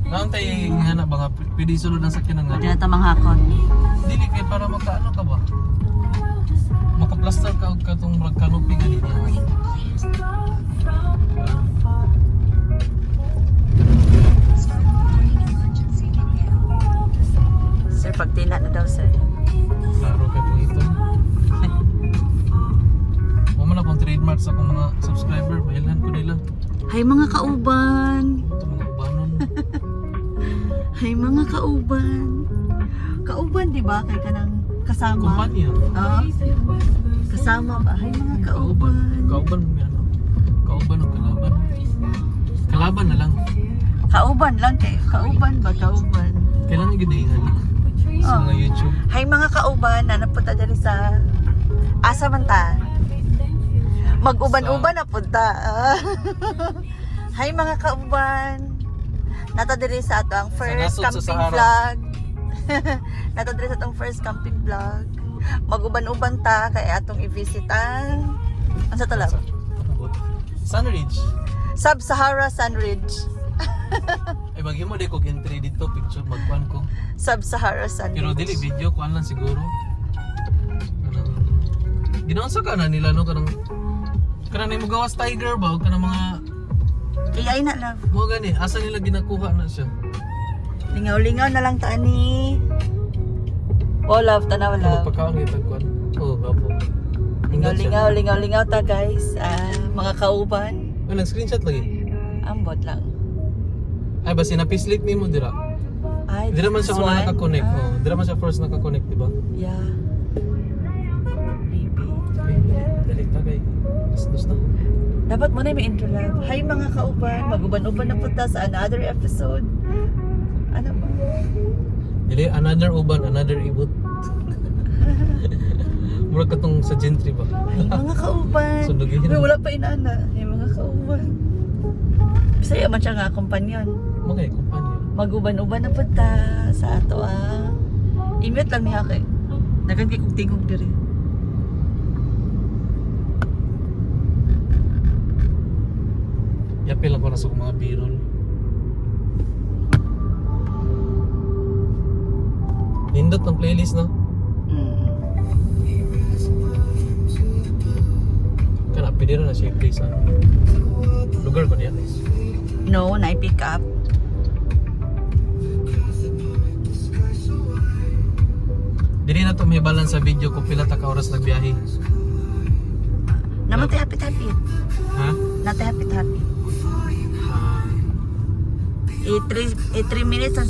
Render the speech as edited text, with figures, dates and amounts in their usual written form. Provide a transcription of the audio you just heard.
Naon tayo nga ba nga pwede sulod ang sakyanan nga. Pwede na ta manghakot. Dili kay para makaano ka ba? Makaplaster ka og katong murag canopy nga niya. Sir, pagtina na daw, sir. Klaro kay po ito. Mo man akong trademark sa akong mga subscriber, mailhan ko nila. Hi, mga kauban. Ito mga ubanon. Hi, mga kauban. Kauban, di ba? Kay kanang kasama. Kumpanya. Ah, kasama ba? Hi, mga kauban. Kauban mo ano? Kauban o kalaban? Kalaban na lang. Kauban lang kay kauban ba kauban. Kailangan ginahingan sa Oh. mga YouTube. Hi, mga kauban, nanapunta diri sa asa man ta? Mag-uban-uban na punta. Ah. Hi, mga kauban. Nata diri sa ato ang first nasod sa camping Sahara. vlog. Nata diri sa atong first camping vlog. Mag-uban-uban ta kay atong i-visit ang sa talab? Sunridge. Sub-Sahara Sunridge. Ay maghimo day ko entry dito picture magkuan ko. Sub-Sahara Sunridge. Pero dili video kuan lang siguro. Kanang ginaunsa ka na nila no kanang kanang nimo gawas tiger ba o kanang mga AI na love. mo gani asa nila ginakuha na siya. Lingaw-lingaw na lang ta ani. Oh, love, tanaw Ano love. pagkaon gyud kuan. Oh, gapo. Lingaw, lingaw, lingaw, lingaw ta guys. Ah, mga kauban. Ay, nag-screenshot lagi. Ambot lang. Ay, basta napislip nimo dira. Ay, Dira man this siya una one? nakakonect. Ah, Oh, dira man siya first nakakonect, di ba? Yeah. Maybe. Ay, dali ta kay. Dos na. Dapat mo na may intro lang. Hi, mga kauban. Maguban-uban na punta sa another episode. Ano ba? Dili another uban, another ibot. Murag katong sa gentry ba? Hi, mga kauban. Sundugin. Uy, wala pa inana. Hi, mga kauban. Bisaya man siya nga kompanyon. Mga kumpanya. Maguban-uban na punta sa ato ah. I-mute lang niya kay. Dagan kay kog tingog diri. Yapil ako na sa akong mga birol. Nindot ng playlist no? Kana pwede ra na siya i-play sa lugar ko niya. No, na pick up. Dili na to may balance sa video kung pila ta ka oras nagbiyahe. Naman tayo happy-happy. Ha? Nate happy-happy. Ah, I 3 minutes ang